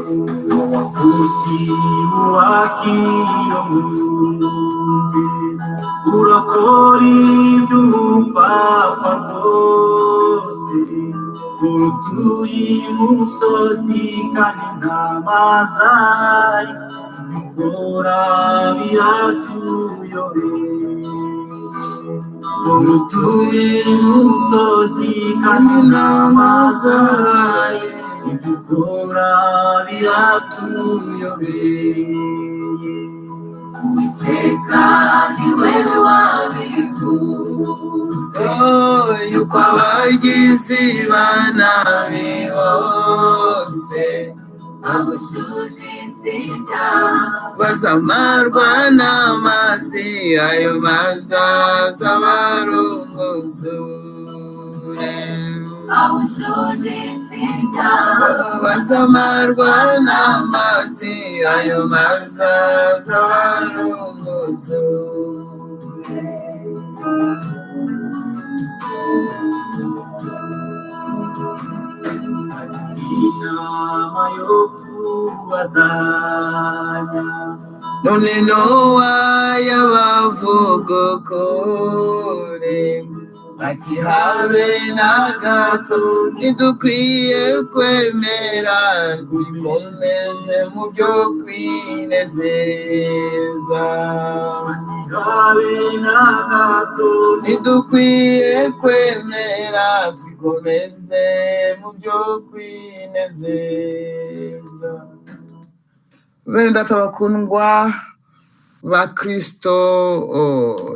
Kuki wakiyo mwungeri, urakora iby'ubupfapfa rwose? Urutuye imusozi kandi nta mazi ahari, ukora biratuyobeye. Urutuye imusozi kandi nta mazi ahari, ibyo ukora biratuyobeye. Uwiteka niwe wabivuze. Oh, yuko abagizi ba nabi bose abushyuje isi ibyaha bazamarwa n'amazi, ayo mazi azaba ari umwuzure. Abushyuje isi ibyaha Bazamarwa n'amazi, ayo mazi azaba ari umwuzure. Inama yo kubazanya. None Nowa y'abavuga ukuri ati: "Habe na gato, ntidukwiye kwemera, dukomeze mu byo kwinezeza." Habe na gato. Ntidukwiye kwemera, twikomeze mu byo kwinezeza. Bene data bakundwa ba Kristo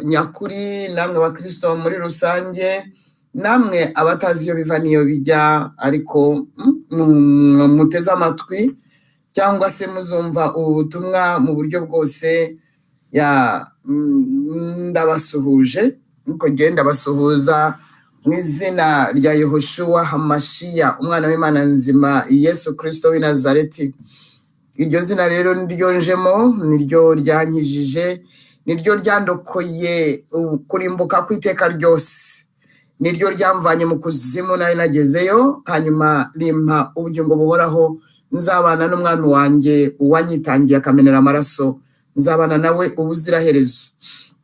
nyakuri, namwe ba Kristo muri rusange, namwe abatazi iyo biva n'iyo bijya, ariko muteze amatwi cyangwa se muzumva ubu butumwa mu buryo bwose, ya ndabasuhuje nkuko ngenda basuhuza mu izina rya Yehoshua Hamashiya, umwana w'Imana nzima, Yesu Kristo w'i Nazareti. Iryo zina rero niryo njemo, niryo ryankijije, niryo ryandokoye kurimbuka kw'iteka ryose, niryo ryamvanye mu kuzimu nari nagezeyo, hanyuma rimpa ubugingo buhoraho. Nzabana n'umwami wanjye uwanyitangiye akamenera amaraso, nzabana nawe ubuziraherezo.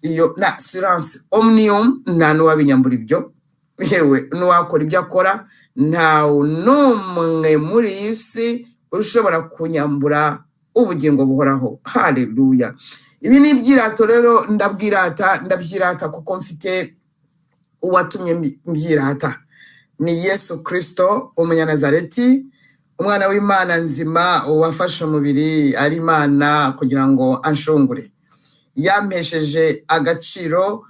Iyo na assurance omnium, nta n'uwabinyambura ibyo, yewe n'uwakora ibyo akora, ntawe n'umwe muri iyi si ushobora kunyambura ubugingo buhoraho. Haleluya! Ibi ni ibyirato rero, ndabwirata, ndabyirata kuko mfite uwatumye mbyirata, ni Yesu Kristo umunyanazareti, umwana w'Imana nzima, wafashe umubiri ari Imana kugira ngo anshungure. Yampesheje agaciro,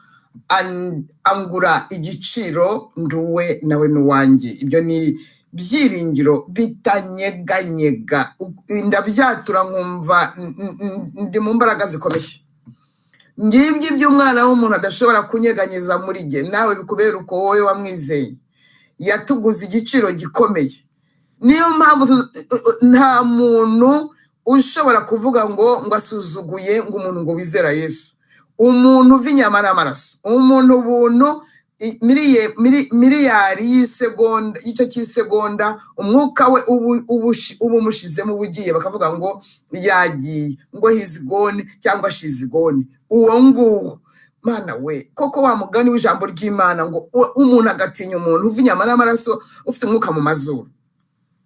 angura igiciro, nduwe nawe n'uwanjye. Ibyo ni byiringiro bitanyeganyega. Ndabyatura nkumva ndi mu mbaraga zikomeye. Ngibyo iby'umwana w'umuntu adashobora kunyeganyeza muri jye. Nawe bikubera uko, wowe wamwizeye. Yatuguze igiciro gikomeye, niyo mpamvu nta muntu ushobora kuvuga ngo asuzuguye ngo umuntu ngo wizera Yesu, umuntu uva inyama n'amaraso, umuntu ubuntu miliyari y'isegonda, y'icyo cy'isegonda, umwuka we ubu umushizemo uba ugiye, bakavuga ngo yagiye, ngo he's gone cyangwa she's gone. Uwo nguwo, Mana we, koko wa mugani w'ijambo ry'Imana ngo umuntu agatinya umuntu uva inyama n'amaraso, ufite umwuka mu mazuru.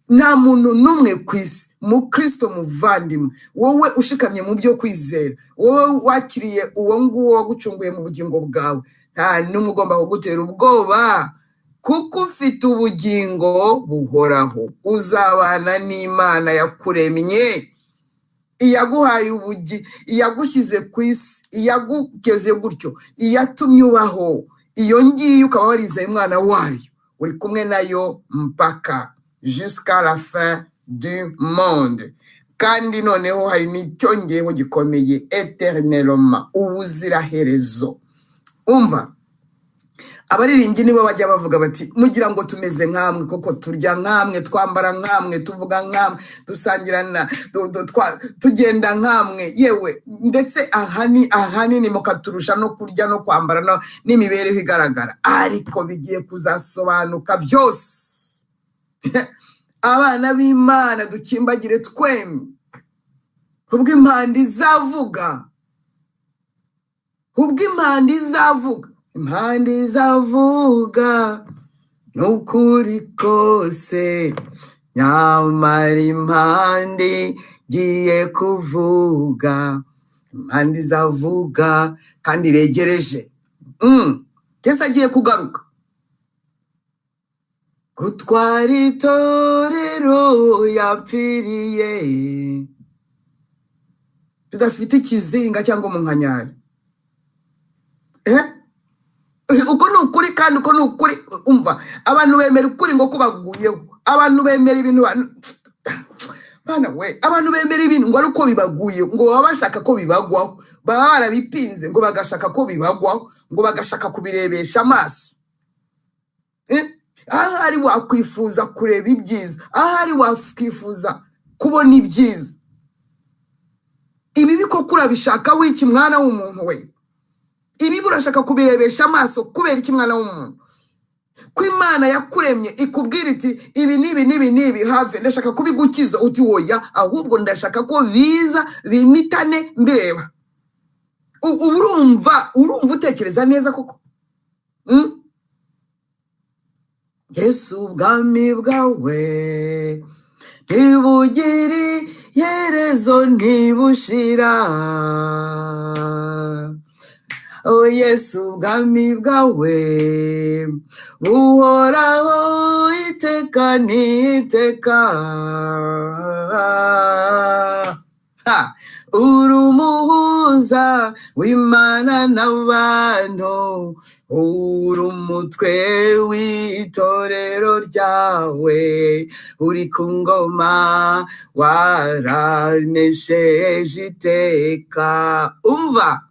Nta muntu n'umwe ku isi. Mukristo muvandimwe, wowe ushikamye mu byo kwizera, wowe wakiriye uwo nguwo wagucunguye mu bugingo bwawe, nta n'umwe ugomba kugutera ubwoba, kuko ufite ubugingo buhoraho, uzabana n'Imana yakuremye, iyaguhaye ubugi, iyagushyize ku isi, iyagugeze gutyo, iyatumye ubaho. Iyo ngiyo ukaba warizeye umwana wayo, uri kumwe nayo mpaka jusqu'à la fin du monde. Kandi noneho hari n'icyongeyeho gikomeye: éternellement, ubuziraherezo. Umva, abaririmbyi nibo bajya bavuga bati: "Mugira ngo tumeze nkamwe koko? Turya nkamwe, twambara nkamwe, tuvuga nkamwe, dusangirana, tugenda nkamwe, yewe ndetse ahanini mukaturusha no kurya no kwambara n'imibereho igaragara." Ariko bigiye kuzasobanuka byose. Abana b'Imana dukimbagire twemye, ubwo impanda izavuga, ubwo impanda izavuga, impanda izavuga n'ukuri kose, nyamara impanda igiye kuvuga, impanda izavuga kandi iregereje. Yesu agiye kugaruka gutwara itorero yapfiriye, ridafite ikizinga cyangwa umunkanyari. Uko ni ukuri, kandi uko ni ukuri. Umva, abantu bemera ukuri ngo kubaguyeho, abantu bemera ibintu bana we, abantu bemera ibintu ngo ari uko bibaguye, ngo baba bashaka ko bibagwaho, baba barabipinze ngo bagashaka ko bibagwaho, ngo bagashaka kubirebesha amaso. Ahari wakwifuza kureba ibyiza, ahari wakwifuza kubona ibyiza, ibibi koko urabishaka wiki mwana w'umuntu we? Ibibi urashaka kubirebesha amaso kubera iki mwana w'umuntu? Ko Imana yakuremye ikubwira iti ibi n'ibi n'ibi n'ibi, have, ndashaka kubigukiza, uti woya, ahubwo ndashaka ko biza bimitane mbireba. Ubu urumva utekereza neza koko? Yesu, ubwami bwawe ntibugire iherezo, ntibushira. O Yesu, ubwami bwawe buhoraho iteka n'iteka. Uri umuhuza w'Imana n'abantu, uri umutwe w'itorero ryawe, uri ku ngoma waranesheje iteka. Umva,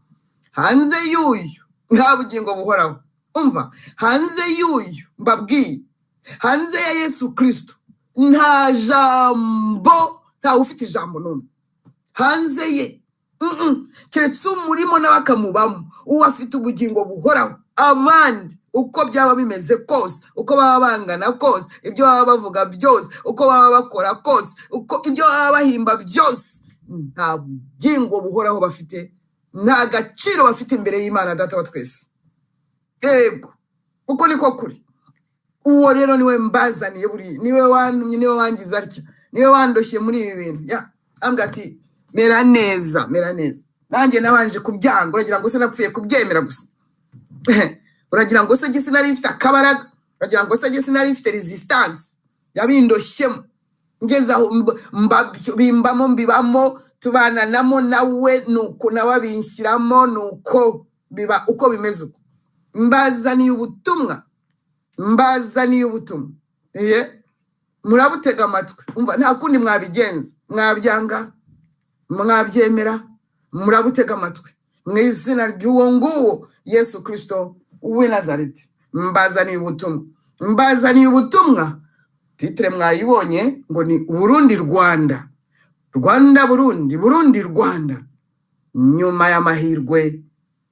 hanze y'uyu nta bugingo buhoraho. Umva, hanze y'uyu mbabwiye, hanze ya Yesu Kristo nta jambo, ntawe ufite ijambo n'umwe hanze ye. Keretse umurimo nawe akamubamo, uwo afite ubugingo buhoraho. Abandi uko byaba bimeze kose, uko baba bangana kose, ibyo baba bavuga byose, uko baba bakora kose, uko ibyo baba bahimba byose, nta bugingo buhoraho bafite, nta gaciro bafite imbere y'Imana Data wa twese. Yego, uko niko kuri. Uwo rero niwe mbazaniye, buriya niwe wantumye, niwe wangiza atya, niwe wandoshye muri ibi bintu. Ya, ambwira ati mera neza, mera neza. Nanjye nabanje kubyanga, uragira ngo se napfuye kubyemera gusa? Uragira ngo se sinari mfite akabaraga? Uragira ngo se sinari mfite resistance? Yabindoshyemo ngeze aho bimbamo, mbibamo, tubananamo nawe, nuko nawe abinshyiramo, nuko biba uko bimeze uko. Mbazaniye ubutumwa, mbazaniye ubutumwa. Murabutega amatwi. Umva, nta kundi mwabigenza, mwabyanga, mwabyemera, murabutega amatwi mu izina ry'uwo nguwo Yesu Kristo w'i Nazareti. Mbazaniye ubutumwa, mbazaniye ubutumwa. Titre mwayibonye ngo ni Burundi Rwanda, Rwanda Burundi, Burundi Rwanda, nyuma y'amahirwe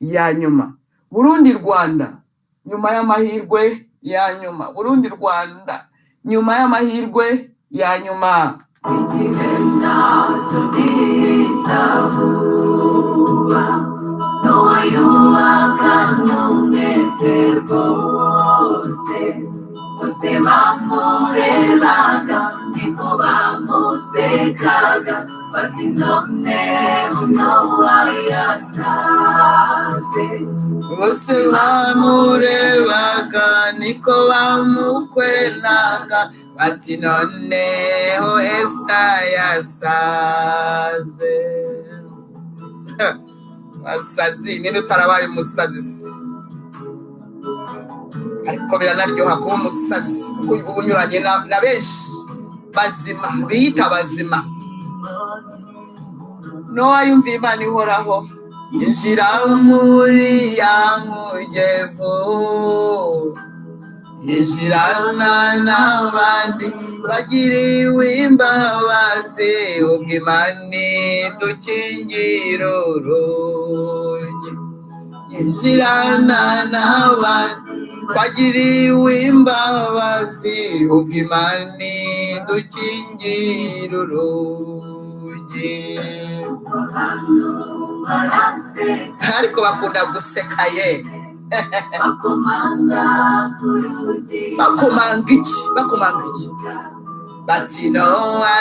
ya nyuma. Burundi Rwanda, nyuma y'amahirwe ya nyuma. Burundi Rwanda, nyuma y'amahirwe ya nyuma. Igihe ntacyo gihita vuba, n'uwayubaka n'umwete rwose, bose bamurebaga niko bamusekaga, bati none uno yasaze. Bose bamurebaga niko bamukwenaga, bati noneho Esita yasaze. Basazi, ninde utarabaye umusazi se? Ariko biranaryoha kuba umusazi, kuko uba unyuranye na benshi bazima biyita bazima. Nowa yumviye Imana ihoraho, injira muri ya nkugevu, injirana n'abandi bagiriwe imbabazi, ubwo Imana idukingira urugi. Injirana n'abandi twagiriwe imbabazi, ubwo Imana idukingira urugi. Abantu baraseka. Ariko bakunda guseka ye. Bakomanga ku rugi. Bakomanga iki? Bakomanga iki? Bati Nowa,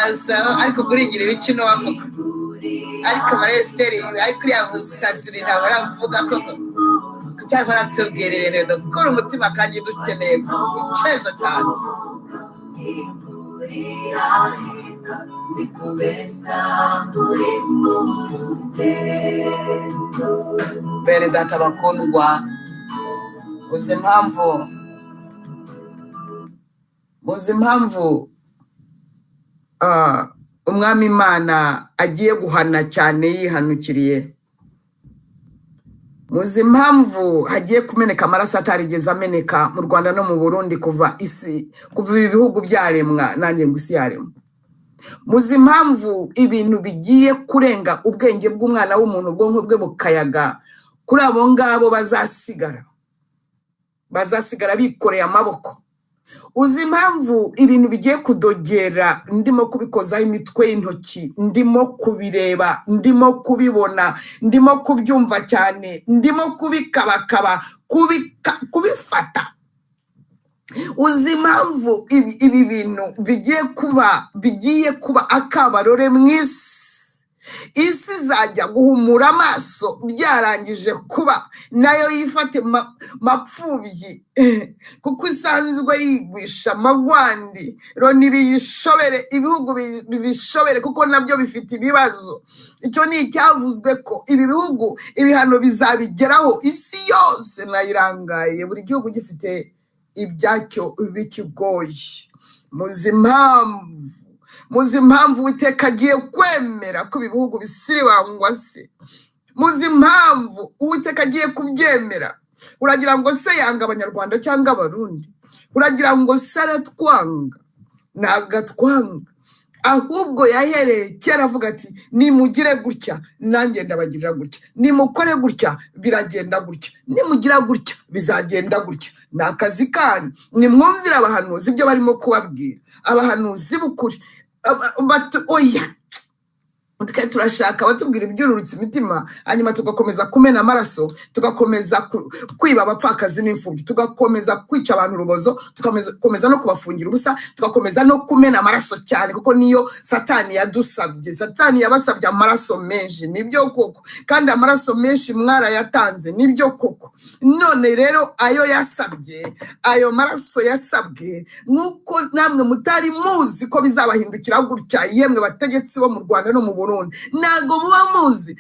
ariko kurigira ibiki Nowa koko? Ariko muri Esiteri, ariko uriya musazi ibintu ahora avuga koko, cyangwa aratubwira ibintu bidukura umutima kandi dukeneye guceza cyane. Imvura irahita, bitubesha turi mu rugendo. Bene data bakundwa, uzi impamvu, muzi impamvu umwami Imana agiye guhana cyane yihanukiriye? Muzi impamvu hagiye kumeneka amaraso atarigeze ameneka mu Rwanda no mu Burundi kuva isi, kuva ibi bihugu byaremwa, nanjye ngo isi yaremwa? Muzi impamvu ibintu bigiye kurenga ubwenge bw'umwana w'umuntu, ubwonko bwe bukayaga kuri abo ngabo bazasigara bikoreye amaboko? Uzi impamvu ibintu bigiye kudogera? Ndimo kubikozaho imitwe y'intoki, ndimo kubireba, ndimo kubibona, ndimo kubyumva cyane, ndimo kubikabakaba, kubifata. Uzi impamvu ibi bintu bigiye kuba akabarore mu isi? Isi izajya guhumura amaso byarangije kuba, nayo yifate mapfubyi kuko isanzwe yigwisha amagwandi. Loni biyishobere, ibihugu bibishobere, kuko nabyo bifite ibibazo. Icyo ni icyavuzwe ko ibi bihugu ibihano bizabigeraho. Isi yose nayirangaye, buri gihugu gifite ibyacyo bikigoye. Muzi impamvu Uwiteka agiye kwemera ko ibi bihugu bisiribangwa se? Muzi impamvu Uwiteka agiye kubyemera? Uragira ngo se yanga Abanyarwanda cyangwa Abarundi? Uragira ngo se aratwanga? Ntabwo atwanga, ahubwo yahereye kera avuga ati: "Nimugire gutya, nanjye ndabagirira gutya. Nimukore gutya, biragenda gutya. Nimugira gutya, bizagenda gutya." Ni akazi kanyu. Nimwumvire abahanuzi ibyo barimo kubabwira, abahanuzi b'ukuri. Oya, twe turashaka abatubwira ibyururutse imitima, hanyuma tugakomeza kumena amaraso, tugakomeza kwiba abapfakazi n'imfubyi, tugakomeza kwica abantu urubozo, tugakomeza no kubafungira ubusa, tugakomeza no kumena amaraso cyane, kuko niyo Satani yadusabye. Satani yabasabye amaraso menshi, nibyo koko, kandi amaraso menshi mwarayatanze, nibyo koko. None rero ayo yasabye, ayo maraso yasabwe, nk'uko namwe mutari muzi ko bizabahindukira gutya. Yemwe bategetsi bo mu Rwanda no mu Burundi, ntabwo muba muzi.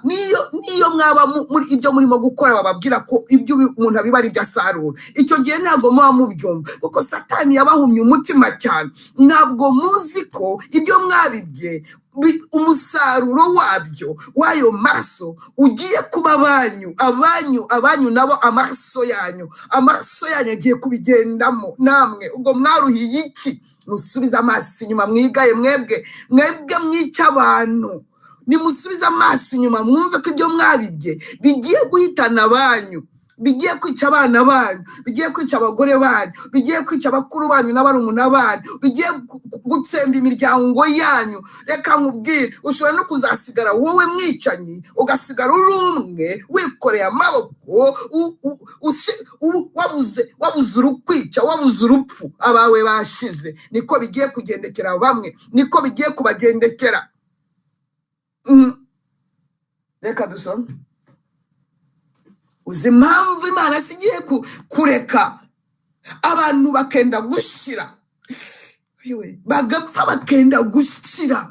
Niyo mwaba muri ibyo murimo gukora, bababwira ko ibyo umuntu abiba ari ibyo asarura. Icyo gihe ntabwo muba mubyumva, kuko Satani yabahumye umutima cyane. Ntabwo muzi ko ibyo mwabibye umusaruro wabyo w'ayo maraso ugiye kuba abanyu, abanyu, abanyu nabo amaraso yanyu, amaraso yanyu agiye kubigendamo namwe. Ubwo mwaruhiye iki? Musubize amaso inyuma mwigaye. Mwebwe, mwebwe mwica abantu, nimusubize amaso inyuma mwumve ko ibyo mwabibye bigiye guhitana abanyu, bigiye kwica abana banyu, bigiye kwica abagore banyu, bigiye kwica abakuru banyu n'abarumuna banyu, bigiye gutsemba imiryango yanyu. Reka nkubwire, ushobora no kuzasigara wowe mwicanyi, ugasigara uri umwe wikoreye amaboko, wabuze urukwica, wabuze urupfu, abawe bashize. Niko bigiye kugendekera bamwe, niko bigiye kubagendekera. Reka dusome. Uzi impamvu Imana si igiye kureka abantu bakenda gushira? Yewe, bagapfa bakenda gushira.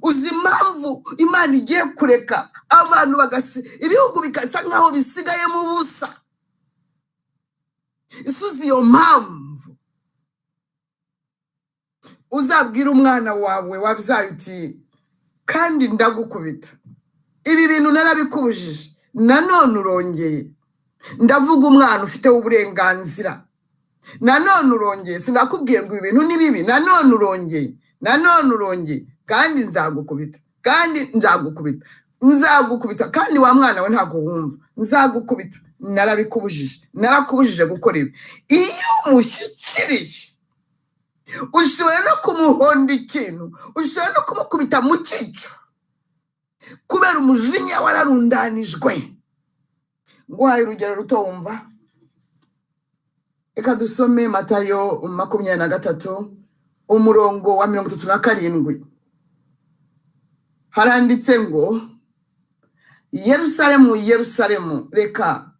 Uzi impamvu Imana igiye kureka abantu bagasi, ibihugu bigasa nkaho bisigayemo ubusa? Isuzi iyo mpamvu. Uzabwira umwana wawe wabyaye uti: "Kandi ndagukubita, ibi bintu narabikubujije, nanone urongeye." Ndavuga umwana ufiteho uburenganzira. "Nanone urongeye, sinakubwiye ngo ibi bintu ni bibi? Nanone urongeye, nanone urongeye, kandi nzagukubita, kandi nzagukubita." Nzagukubita kandi wa mwana we ntabwo wumva, nzagukubita, narabikubujije, narakubujije gukora ibi. Iyo umushyikiriye ushobora no kumuhonda ikintu, ushobora no kumukubita mu cyico kubera umujinya wararundanijwe. Nguhaye urugero ruto wumva. Reka dusome Matayo 23 umurongo wa 37. Haranditse ngo: "Yerusalemu, Yerusalemu, reka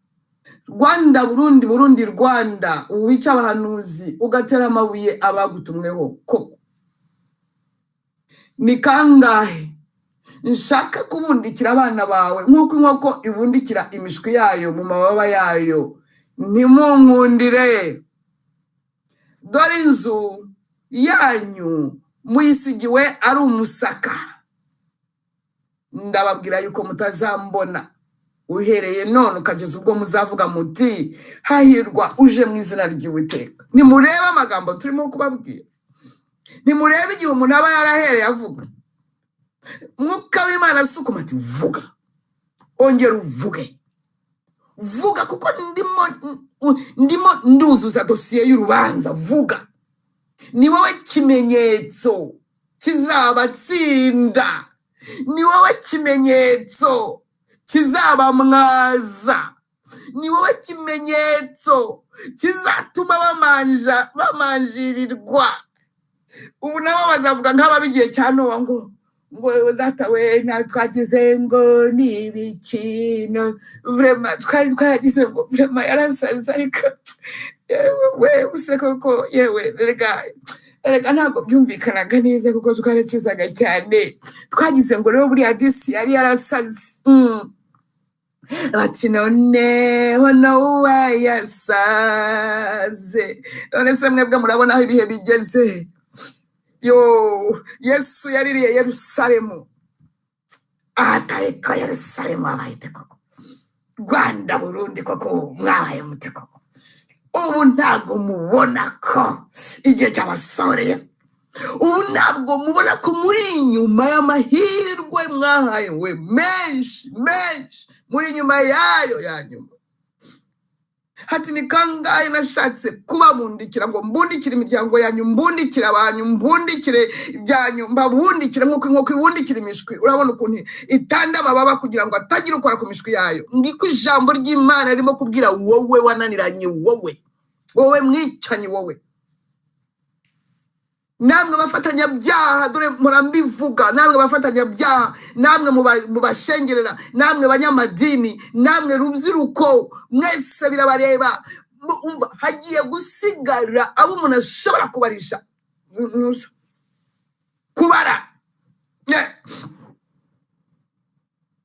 Rwanda, Burundi, Burundi, Rwanda, wica abahanuzi ugatera amabuye abagutumweho, koko ni kangahe nshaka kubundikira abana bawe nk'uko inkoko ibundikira imishwi yayo mu mababa yayo, ntimunkundire. Dore inzu yanyu muyisigiwe ari umusaka. Ndababwira yuko mutazambona uhereye none ukageza ubwo muzavuga muti: 'Hahirwa uje mu izina ry'Uwiteka.'" Nimurebe amagambo turimo kubabwira, nimurebe igihe umuntu aba yarahereye avuga. Mwuka w'Imana asukuma ati: "Vuga, ongera uvuge, vuga, kuko ndimo nduzuza dosiye y'urubanza. Vuga, ni wowe kimenyetso kizabatsinda, ni wowe kimenyetso kizabamwaza, ni wowe kimenyetso kizatuma bamanjirirwa." Ubu nabo bazavuga nk'ababigiye cya Nowa ngo data we, nta twagize ngo ni ibiki, no vraiment twari twagize ngo vraiment yarasaze, ariko yewe we use koko, yewe rega ntabwo byumvikanaga neza kuko twarakizaga cyane, twagize ngo rero buriya disi yari yarasaze. Bati noneho Nowa yasaze. None se mwebwe murabona aho ibihe bigeze? Yo, Yesu yaririye Yerusalemu, atariko Yerusalemu abayite koko, Rwanda, Burundi, koko mwabaye mute koko? Ubu ntabwo mubona ko igihe cyabasoreye? Ubu ntabwo mubona ko muri inyuma y'amahirwe mwahawe menshi menshi, muri inyuma yayo ya nyuma? Hati ni kangahe nashatse kubabundikira ngo mbundikire imiryango yanyu, mbundikire abanyu, mbundikire ibyanyu, mbabundikire nk'uko inkoko ibundikira imishwi. Urabona ukuntu itanda amababa kugira ngo atagira ukora ku mishwi yayo. Ngiko ijambo ry'Imana ririmo kubwira wowe wananiranye, wowe mwicanyi, wowe namwe bafatanyabyaha. Dore murambivuga, namwe bafatanyabyaha, namwe mubashengerera, namwe banyamadini, namwe rubyiruko, mwese birabareba. Umva, hagiye gusigara abo umuntu ashobora kubarisha, kubara.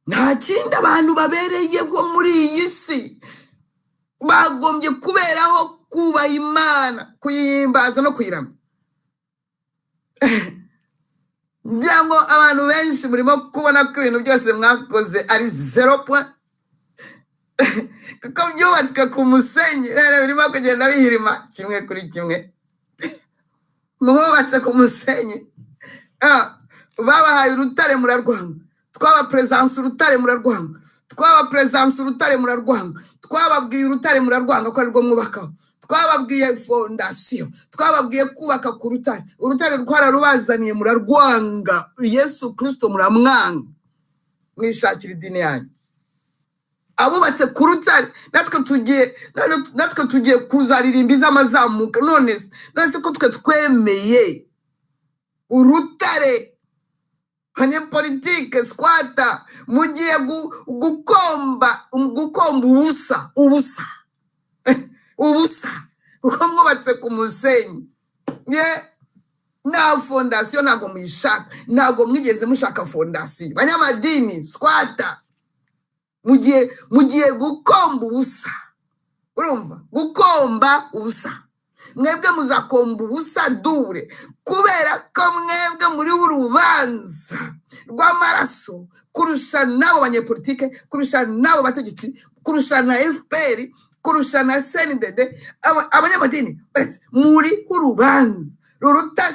Nta kindi abantu babereyeho muri iyi si bagombye kuberaho: kubaha Imana, kuyihimbaza no kuyiramya. Ngira ngo abantu benshi murimo kubona ko ibintu byose mwakoze ari zéro point, kuko byubatswe ku musenyi. Rero birimo kugenda bihirima kimwe kuri kimwe. Mwubatse ku musenyi. Babahaye urutare murarwanga, twaba peresanse urutare murarwanga, twaba peresanse urutare murarwanga, twababwiye urutare murarwanga ko arirwo mwubakaho, twababwiye fondation, twababwiye kubaka ku rutare, urutare rwararubazaniye murarwanga, Yesu Kirisito muramwanga, mwishakira idini yanyu. Abubatse ku rutare, natwe tugiye kuzaririmba iz'amazamuka. None se ko twe twemeye urutare? Abanyepolitike squatter, mugiye gukomba ubusa, ubusa, ubusa, kuko mwubatse ku musenyi. Ye nta fondation, ntabwo muyishaka, ntabwo mwigeze mushaka fondation. Banyamadini squatter, mugiye gukomba ubusa. Urumva, gukomba ubusa, mwebwe muzakomba ubusa dure, kubera ko mwebwe muri urubanza rw'amaraso kurusha n'abo banyepolitike, kurusha n'abo bategetsi, kurusha na FPR, kurusha na CNDD. Abanyamadini uretse muri urubanza ruruta.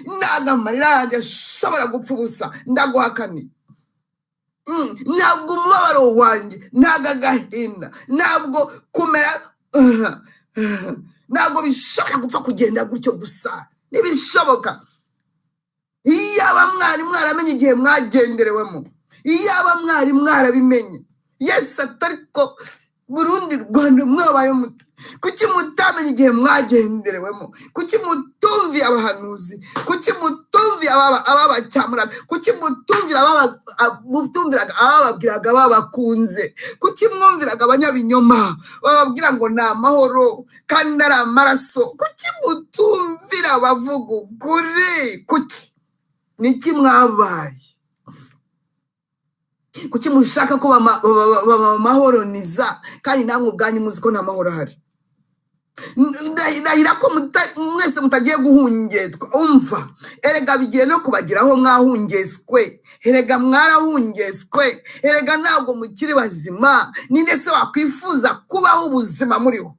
Ntabwo amarira yanjye ashobora gupfa ubusa, ndaguhakaniye. Ntabwo umubabaro wanjye, ntabwo agahinda, ntabwo kumera, ntabwo bishobora gupfa kugenda gutyo gusa, ntibishoboka. Iyaba mwari mwaramenye igihe mwagenderewemo, iyaba mwari mwarabimenye. Yesu atari ko Burundi, Rwanda, mwabaye mute? Kuki mutamenye igihe mwagenderewemo? Kuki mutumviye abahanuzi? Kuki mutumviye ababacyamuraga? Kuki mutumvira mutumviraga abababwiraga babakunze? Kuki mwumviraga abanyabinyoma bababwira ngo ni amahoro kandi ari amaraso? Kuki mutumvira abavuga ukuri? Kuki? Niki mwabaye? Kuki mushaka ko bamahoroniza kandi namwe ubwanyu muzi ko nta mahoro ahari? Ndahira ko mwese mutagiye guhungetwa. Umva, erega bigiye no kubageraho, mwahungeswe, erega mwarahungeswe, erega ntabwo mukiri bazima. Ninde se wakwifuza kubaho ubuzima muriho?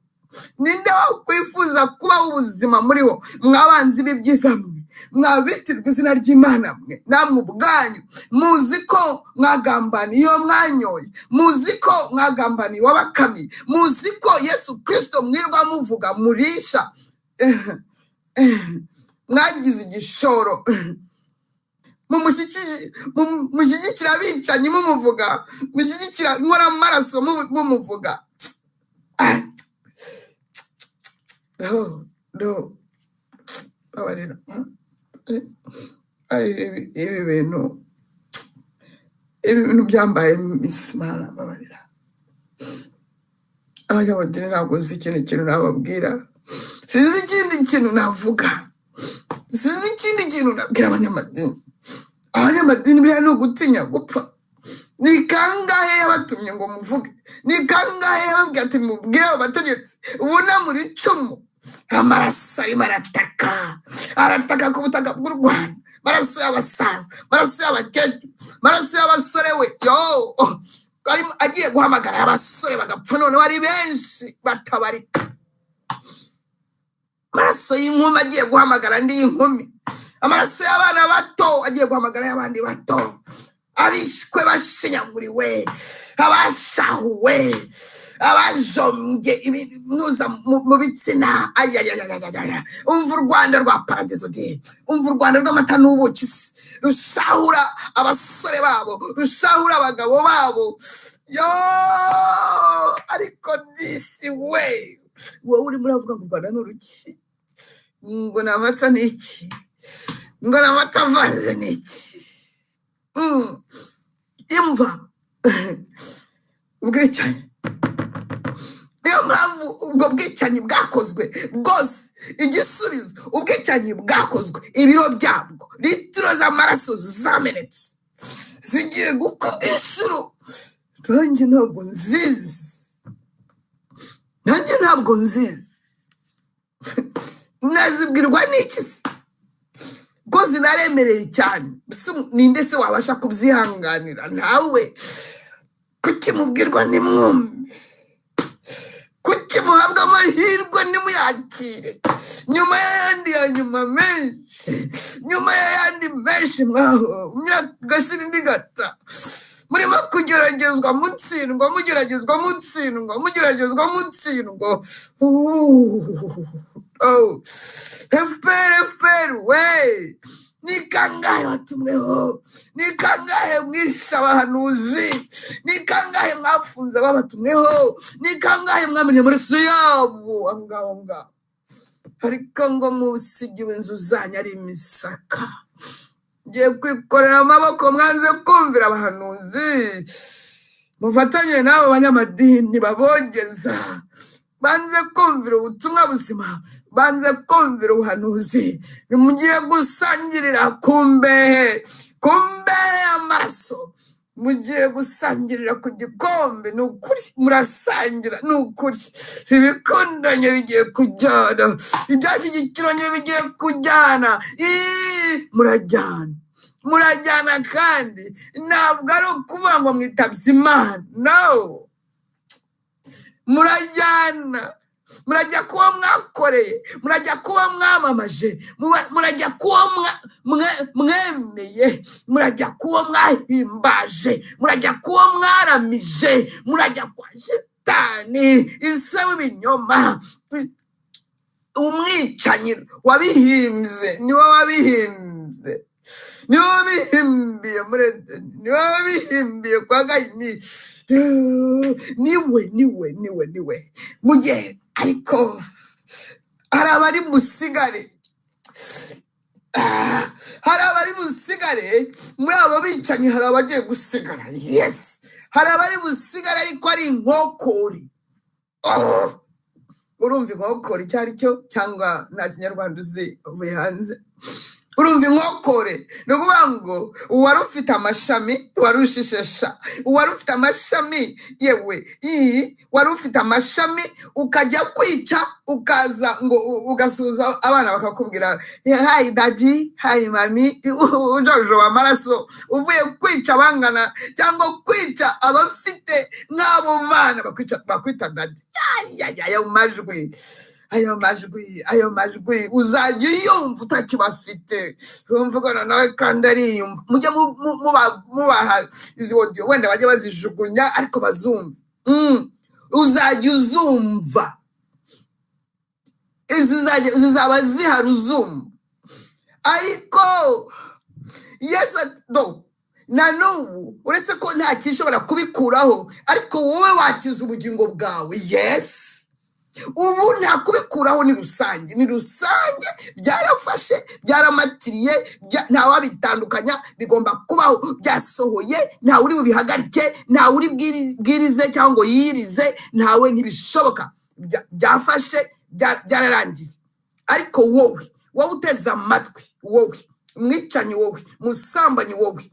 Ninde wakwifuza kubaho ubuzima muriho? Mwabanzi b'ibyiza mwe, mwabitirwa izina ry'Imana mwe, namwe ubwanyu muzi ko mwagambaniye iyo mwanyoye, muzi ko mwagambaniye uwabakamiye, muzi ko Yesu Kirisito mwirwa muvuga murisha mwagize igishoro, mushyigikira abicanyi mumuvuga, mushyigikira inkoramaraso mumuvuga. No, no, babarira. Ari ibi bintu byambaye isimana, babarira. Abanyamadini, ntabwo nzi ikindi kintu nababwira, sinzi ikindi kintu navuga, sinzi ikindi kintu nabwira abanyamadini. Abanyamadini, biriya ni ugutinya gupfa. Ni kangahe yabatumye ngo muvuge? Ni kangahe yababwiye ati mubwire abo bategetsi bunamura icumu? Amaraso arimo arataka, arataka ku butaka bw'u Rwanda, amaraso y'abasaza, amaraso y'abakecuru, amaraso y'abasore. We yo arimo agiye guhamagara abasore bagapfa, noneho ari benshi batabarika. Amaraso y'inkumi agiye guhamagara andi y'inkumi, amaraso y'abana bato agiye guhamagara y'abandi bato, abishwe bashinyaguriwe, abashahuwe, abajombye ibinuza mu bitsina. Ayayayayaya, umva u Rwanda rwa paradizo de, umva u Rwanda rw'amata n'ubuki se, rushahura abasore babo, rushahura abagabo babo. Yo, ariko disi we, wowe urimo uravuga ngo u Rwanda ni uruki, ngo ni amata ni iki, ngo ni amata avanze ni iki? Imva ubwicanyi. Niyo mpamvu ubwo bwicanyi bwakozwe bwose, igisubizo, ubwicanyi bwakozwe, ibiro byabwo, litiro z'amaraso zamenetse zigiye gukuba inshuro. Nanjye ntabwo nzizi, nanjye ntabwo nzizi, nazibwirwa n'iki se ko zinaremereye cyane? Ninde se wabasha kubyihanganira? Nawe kuki mubwirwa nimwumve? Kuki muhabwa amahirwe ntimuyakire? Nyuma y'ayandi ya nyuma menshi, nyuma y'ayandi menshi mwaho imyaka igashira indi igata, murimo kugeragezwa mutsindwa, mugeragezwa mutsindwa, mugeragezwa mutsindwa. Oh. FPR, FPR we, ni kangahe watumweho? Ni kangahe mwishe abahanuzi? Ni kangahe mwafunze ababatumweho? Ni kangahe mwamenye amaraso yabo aho ngaho, aho ngaho? Ariko ngo musigiwe inzu zanyu ari imisaka, ngiye kwikorera amaboko. Mwanze kumvira abahanuzi, mufatanye n'abo banyamadini babogeza. Banze kumvira ubutumwa buzima, banze kumvira ubuhanuzi. Nimugiye gusangirira ku mbehe, ku mbehe y'amaraso. Mugiye gusangirira ku gikombe, ni ukuri murasangira, ni ukuri ibikundanye bigiye kujyana, ibyashyigikiranye bigiye kujyana. Ii, murajyana, murajyana. Kandi ntabwo ari ukuvuga ngo mwitabye Imana, no murajyana. Murajya kuba mwakoreye, murajya kuba mwamamaje, murajya kuba mwemeye, murajya kuba mwahimbaje, murajya kuba mwaramije, murajya kwa shitani ise w'ibinyoma, umwicanyi wabihimbye, niwe wabihimbye, niwe wabihimbiye muri Edeni, niwe wabihimbiye kwa Gayini, niwe niwe niwe niwe mujye. Ariko hari abari busigare, hari abari busigare muri abo bicanyi, hari abagiye gusigara. Yes, hari abari busigare ariko ari inkokori. Oh! Urumva inkokore icyo ari cyo cyangwa nta kinyarwanda uzi uvuye hanze? Urumva inkokore ni ukuvuga ngo uwari ufite amashami wari ushishesha, uwari ufite amashami, yewe iyi wari ufite amashami ukajya kwica, ukaza ngo ugasuhuza abana bakakubwira "Hi daddy, hi mommy", ujojoba amaraso uvuye kwica abangana cyangwa kwica abafite nk'abo bana, bakwita daddy. Ya, ayo majwi, ayo majwi, ayo majwi uzajya uyumva utakibafite, wumva nawe kandi ariyumva. Mujye mubaha izi audio, wenda bajye bazijugunya ariko bazumva. Uzajya uzumva izi zizaba zihari uzumva. Ariko Yesu ati do na n'ubu uretse ko nta kishobora kubikuraho, ariko wowe wakiza ubugingo bwawe. Yes, ubu nta kubikuraho, ni rusange, ni rusange, byarafashe, byaramatiriye, ntawabitandukanya, bigomba kubaho, byasohoye, ntawe uri bubihagarike, ntawe uri bwirize cyangwa ngo yirize, ntawe, ntibishoboka. Byafashe, byararangiye. Ariko wowe, wowe uteze amatwi, wowe mwicanyi, wowe musambanyi, wowe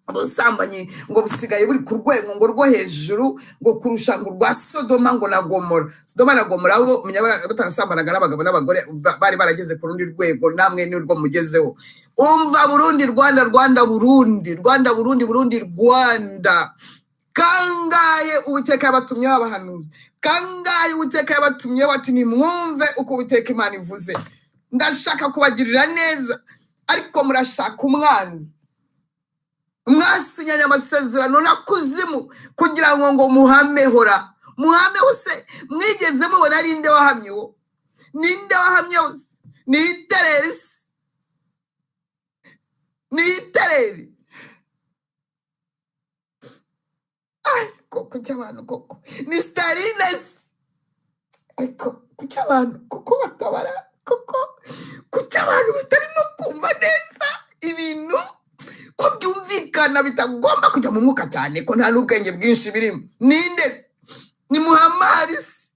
ubusambanyi ngo busigaye buri ku rwego ngo rwo hejuru ngo kurusha ngo rwa Sodoma ngo na Gomora. Sodoma na Gomora bo menya batarasambanaga n'abagabo n'abagore, bari barageze ku rundi rwego, namwe nirwo mugezeho. Umva Burundi, Rwanda, Rwanda, Burundi, Rwanda, Burundi, Burundi, Rwanda. Kangahe Uwiteka yabatumyeho abahanuzi? Kangahe Uwiteka yabatumyeho ati nimwumve uko Uwiteka Imana ivuze, ndashaka kubagirira neza, ariko murashaka umwanzi. Mwasinyanye amasezerano na kuzimu kugira ngo muhamehora, muhameho se mwigeze mubona ari nde wahamyeho? Ninde wahamyeho se? Ni itereri se? Ni itereri? Ariko kuki abantu koko ni Staline se? Ariko kuki abantu koko batabara koko? Kuki abantu batarimo kumva neza ibintu ko byumvikana bitagomba kujya mu mwuka cyane, ko nta n'ubwenge bwinshi birimo? Ninde se? Ni Muhammad se?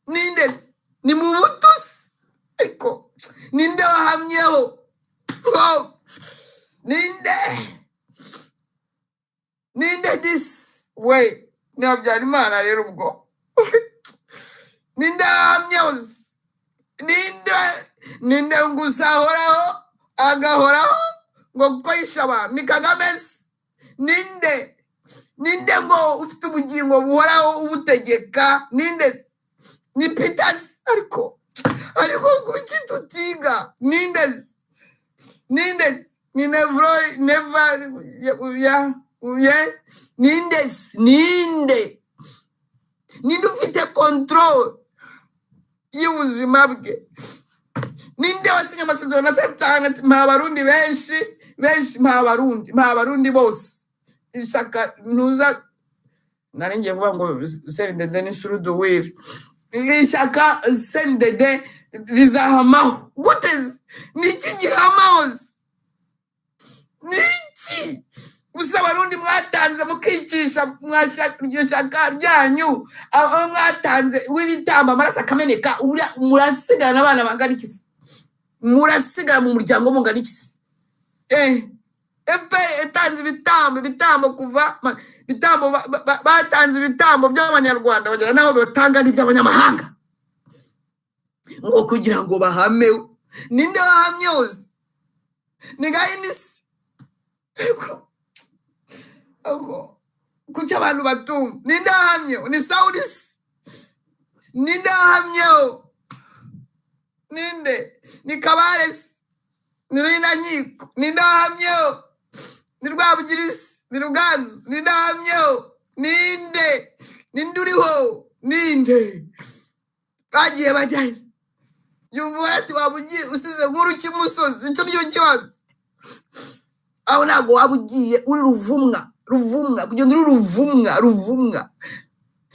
Ninde se? Ni Mubutu se? Ariko ninde wahamyeho? Oh, ninde? Ninde disi we? Ni Habyarimana rero ubwo. Ninde wahamyeho se? Ninde? Ninde ngo uzahoraho agahoraho ngo kuko yishe abantu? Ni Kagame se? Ninde? Ninde ngo ufite ubugingo buhoraho ubutegeka? Ninde se? Ni Peter se? Ariko kuki tutiga? Ninde se? Ninde se? Ni Nevro Neva ya ya ninde se? Ninde? Ninde ufite control y'ubuzima bwe? Ninde wasinye amasezerano na Satani ati mpa abarundi benshi benshi, mpa abarundi, mpa abarundi bose, ishaka ntuza nari ngiye kuvuga ngo CNDD ni suruduwiri, ishyaka CNDD rizahamaho gute se? Ni iki gihamaho se? Ni iki gusa abarundi mwatanze mukicisha iryo shyaka ryanyu, aho mwatanze w'ibitambo amaraso akameneka, murasigana abana bangana iki se? Murasigara mu muryango mungana iki se? FPR yatanze ibitambo, ibitambo kuva ibitambo batanze ibitambo by'abanyarwanda bagera n'aho batanga n'iby'abanyamahanga ngo kugira ngo bahameho. Ninde wahamye hose? Ni Gahini se? Ariko kuki abantu batumva? Ninde wahamye? Ni Sawuli se? Ninde wahamyeho? Ninde? Ni Kabaresi, ni Ruhinankiko. Ninde wahamyeho? Ni Rwabugirisi, ni Ruganzu. Ninde wahamyeho? Ninde? Ninde uriho? Ninde? Bagiye bajyayo. Yumva ati waba ugiye usize nkuru cy'imusozi. Icyo nicyo kibazo. Aho ntabwo waba ugiye uri ruvumwa, ruvumwa kugenda uri ruvumwa, ruvumwa.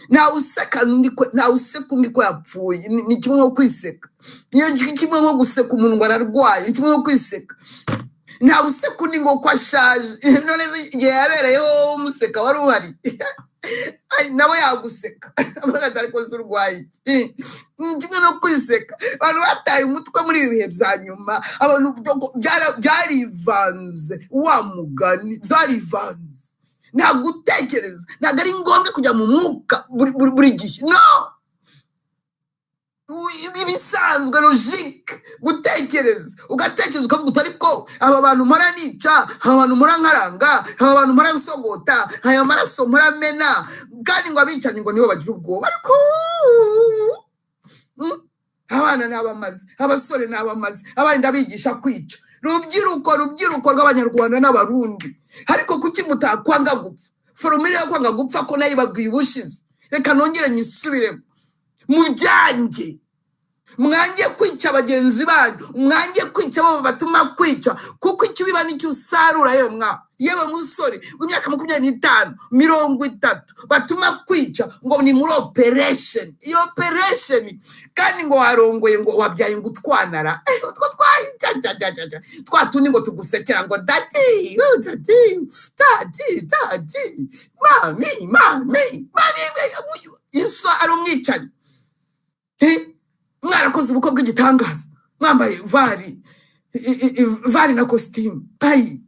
Ntawe useka undi ko, ntawe useka undi ko yapfuye. Ni kimwe nko kwiseka. Niyo kimwe nko guseka umuntu ngo ararwaye, ni kimwe nko kwiseka. Ntawe useka undi ngo ko ashaje. None se igihe yabereyeho wowe umuseka wari uhari? Ai, nawe yaguseka avuga ati ariko se urwaye iki? Ni kimwe no kwiseka. Abantu bataye umutwe muri ibi bihe bya nyuma. Abantu byarivanze, wa mugani, byarivanze. Nta gutekereza, ntabwo ari ngombwa kujya mu mwuka buri gihe. No, ibisanzwe, logique, gutekereza, ugatekereza ukavuga uti ariko aba bantu mpora nica, aba bantu mpora nkaranga, aba bantu mpora nsogota, aya maraso mpora mena, kandi ngo abicanyi ngo nibo bagira ubwoba. Ariko abana ni abamazi, abasore ni abamazi, abandi ndabigisha kwica. Rubyiruko, rubyiruko rw'Abanyarwanda n'Abarundi, ariko kuki mutakwanga gupfa? Formule yo kwanga gupfa ko nayo ibabwiye ubushize, reka nongere nyisubiremo. Mubyange, mwange kwica bagenzi banyu, mwange kwica abo batuma kwica, kuko icyo ubiba nicyo usarura. Yewe mwa, yewe musore w'imyaka 25, 30, batuma kwica ngo ni muri operation. Iyo operation kandi ngo warongoye, ngo wabyaye, ngo utwanara, utwo twa twa tundi ngo tugusekera ngo daddy, oh, daddy, daddy, daddy, mommy, mommy, mommy. Iso ari umwicanyi. Mwarakoze ubukwe bw'igitangaza, mwambaye vari vari na kositimu, hayi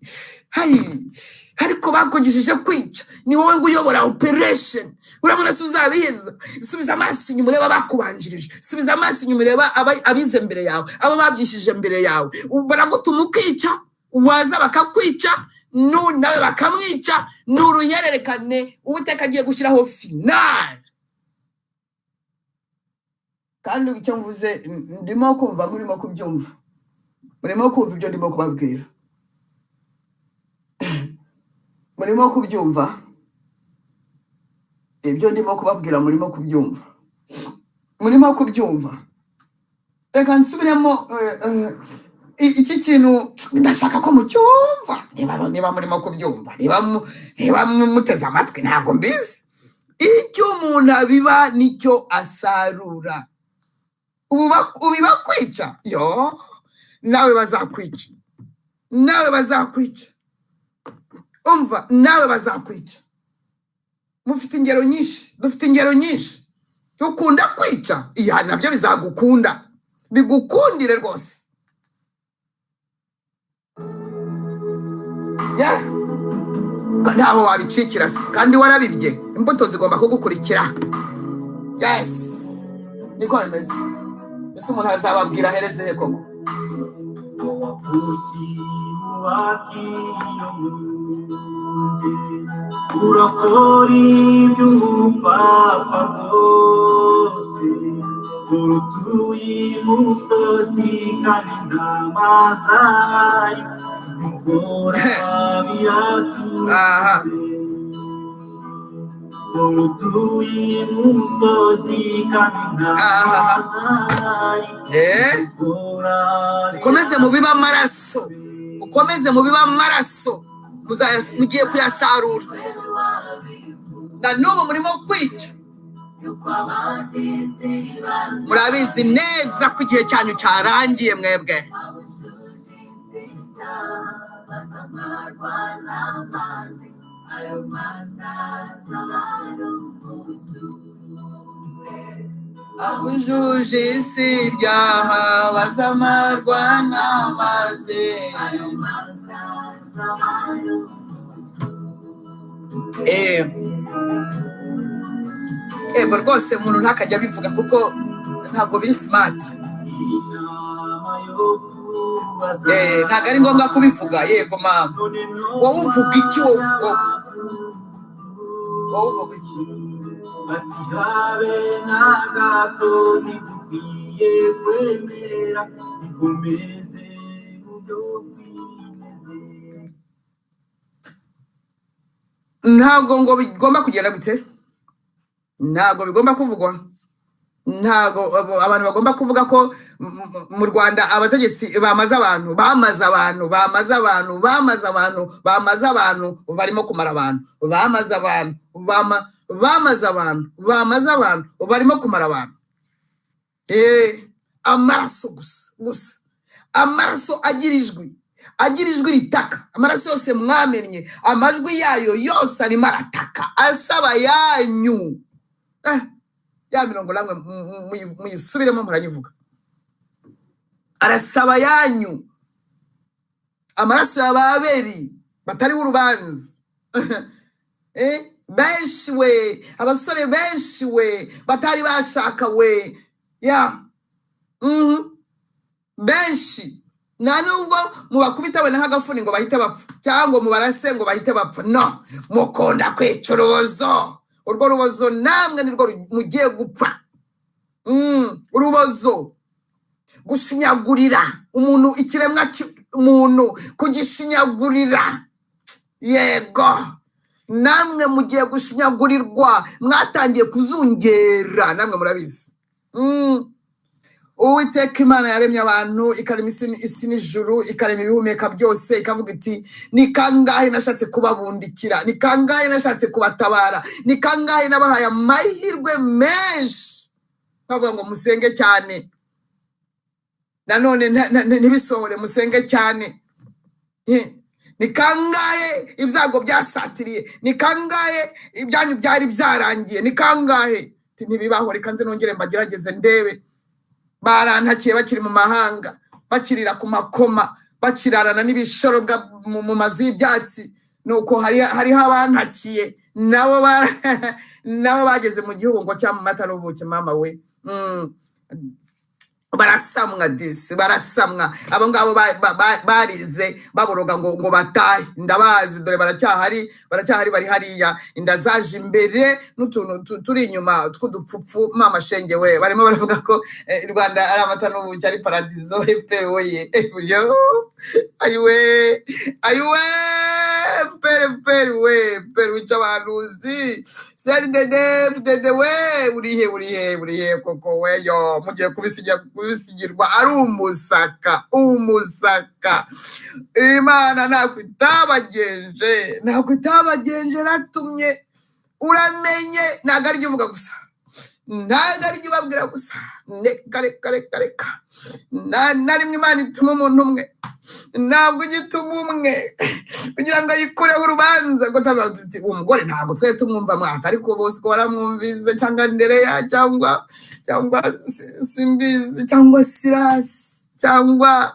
hayi, ariko bakugishije kwica. Ni wowe ngo uyobora operation. Urabona se uzabiheza? Subiza amaso inyuma ureba abakubanjirije, subiza amaso inyuma ureba abize mbere yawe, abo babyishije mbere yawe. Baragutuma ukica, waza bakakwica, nawe bakamwica. Ni uruhererekane Uwiteka agiye gushyiraho finale. Kandi icyo mvuze ndimo kumva murimo kubyumva, murimo kumva ibyo ndimo kubabwira, murimo kubyumva ibyo ndimo kubabwira, murimo kubyumva, murimo kubyumva. Reka nsubiremo iki kintu, ndashaka ko mucyumva. Niba murimo kubyumva, niba muteze amatwi, ntabwo mbizi. Icyo umuntu abiba nicyo asarura. Ubiba kwica, yo nawe bazakwica, nawe bazakwica. Umva, nawe bazakwica. Mufite ingero nyinshi, dufite ingero nyinshi. Ukunda kwica, iya nabyo bizagukunda, bigukundire rwose. Yeah. Ntaho wabicikira se kandi warabibye, imbuto zigomba kugukurikira. Yes, niko bimeze. Ese umuntu azababwira ahereze he koko? Urakora iby'ubupfapfa rwose, urutuye imusozi kandi nta mazi ahari, gukora biratuze. Urutuye imusozi kandi nta mazi ahari, gukora. Ukomeze mubibe amaraso, ukomeze mubibe amaraso, mugiye kuyasarura. Na n'ubu murimo kwica, murabizi neza ko igihe cyanyu cyarangiye mwebwe. Abujuje isi ibyaha bazamarwa n'amazi. Yego rwose umuntu ntakajya abivuga kuko ntabwo biri smart. Ntabwo ari ngombwa kubivuga. Yego mama, wowe uvuga iki? Wowe uvuga iki? Ati habe na gato, ntidukwiye kwemera ikomeze mu byo kwimeze. Ntabwo ngo bigomba kugenda gute, ntabwo bigomba kuvugwa, ntabwo abantu bagomba kuvuga ko mu Rwanda abategetsi bamaze abantu, bamaze abantu, bamaze abantu, bamaze abantu, bamaze abantu, barimo kumara abantu, bamaze abantu, bamaze abantu, bamaze abantu, barimo kumara abantu. Amaraso gusa gusa, amaraso agira ijwi, agira ijwi ritaka. Amaraso yose mwamennye, amajwi yayo yose arimo arataka asaba yanyu. Ya mirongo namwe muyisubiremo, murayivuga. Arasaba yanyu, amaraso ya Baberi batariho urubanza. Benshi we, abasore benshi we batari bashaka we ya Benshi nta nubwo mubakubita wenda nk'agafuni ngo bahite bapfa, cyangwa ngo mubarase ngo bahite bapfa. No mukunda kwica urubozo, urwo rubozo namwe nirwo mugiye gupfa. Urubozo, gushinyagurira umuntu, ikiremwa muntu kugishinyagurira. Yego, namwe mugiye gushinyagurirwa, mwatangiye kuzungera, namwe murabizi. Uwiteka Imana yaremye abantu, ikarema isi n'ijuru, ikarema ibihumeka byose, ikavuga iti: "Ni kangahe nashatse kubabundikira, ni kangahe nashatse kubatabara, ni kangahe nabahaye amahirwe menshi, nkavuga ngo musenge cyane, nanone ntibisohore, musenge cyane. Ni kangahe ibyago byasatiriye, ni kangahe ibyanyu byari byarangiye, ni kangahe?" Ntibibaho, reka nze nongere mbagerageze ndebe. Barantakiye bakiri mu mahanga, bakirira ku makoma, bakirarana n'ibishorobwa mu mazu y'ibyatsi. Nuko hariho abantakiye, nabo bageze mu gihugu ngo cya mata n'ubuki, mama we. Barasamwa disi, barasamwa. Abo ngabo barize baboroga ngo batahe. Ndabazi, dore baracyahari, baracyahari, bari hariya, inda zaje imbere n'utuntu turi inyuma tw'udupfupfu. Mama shenge we, barimo baravuga ko u Rwanda ari amata n'ubuki, ari paradizo. FPR oye! Yo, ayiwe, ayiwe, FPR, FPR we, FPR wica abahanuzi, CNDD FDD we, urihe, urihe, urihe koko we? Yo, mugiye kubisigirwa ari umusaka, umusaka. Imana ntabwo itabagenje, ntabwo itabagenje, ratumye uramenye. Ntabwo ari uvuga gusa, ntabwo ari ubabwira gusa. Reka, reka, reka, reka, na rimwe Imana ituma umuntu umwe, ntabwo ujya ituma umwe kugira ngo ayikureho urubanza rwo tuti uwo mugore ntabwo twari tumwumva mwaka, ariko bose uko baramwumvise, cyangwa Andereya, cyangwa Simbizi, cyangwa Sirasi, cyangwa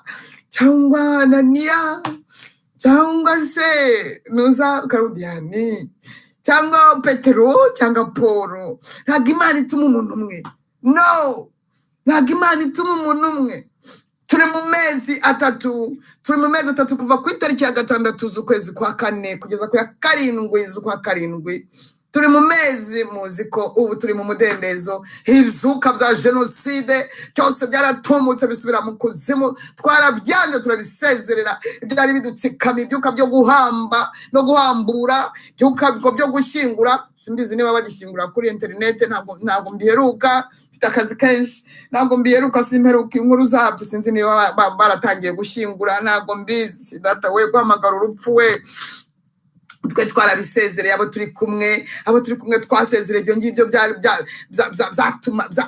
Ananiya, cyangwa se nuza Karudiyani, cyangwa Petero, cyangwa Paul. Ntabwo Imana ituma umuntu umwe, no, ntabwo Imana ituma umuntu umwe. Turi mu mezi 3, turi mu mezi 3, kuva ku itariki ya 6 z'ukwezi kwa 4 kugeza ku ya 7 z'ukwa 7. Turi mu mezi, muzi ko ubu turi mu mudendezo. Ibizuka bya jenoside byose byaratumutse bisubira mu kuzimu, twarabyanze, turabisezerera. Byari bidutsikama, ibyuka byo guhamba no guhambura, ibyuka byo gushyingura. Simbizi niba bagishyingura kuri interinete, ntabwo mbiheruka, mfite akazi kenshi, ntabwo mbiheruka, simperuka inkuru zabyo. Sinzi niba baratangiye gushyingura, ntabwo mbizi. Data we, guhamagara urupfu we, twe twarabisezereye. Abo turi kumwe, abo turi kumwe twasezereye ibyo ngibyo byari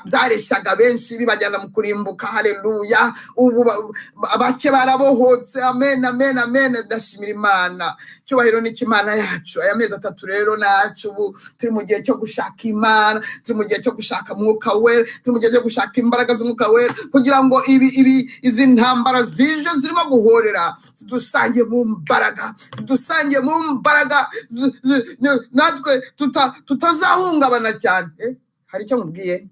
byareshyaga benshi bibajyana mu kurimbuka. Haleluya! Ubu bake barabohotse. Amen, amen, amen. Ndashimira Imana, cyubahiro ni Imana yacu. Aya mezi 3 rero nacu, ubu turi mu gihe cyo gushaka Imana, turi mu gihe cyo gushaka Mwuka Wera, turi mu gihe cyo gushaka imbaraga z'Umwuka Wera, kugira ngo ibi izi ntambara zije zirimo guhorera zidusange mu mbaraga, zidusange mu mbaraga, natwe tutazahungabana cyane. Hari icyo mubwiye?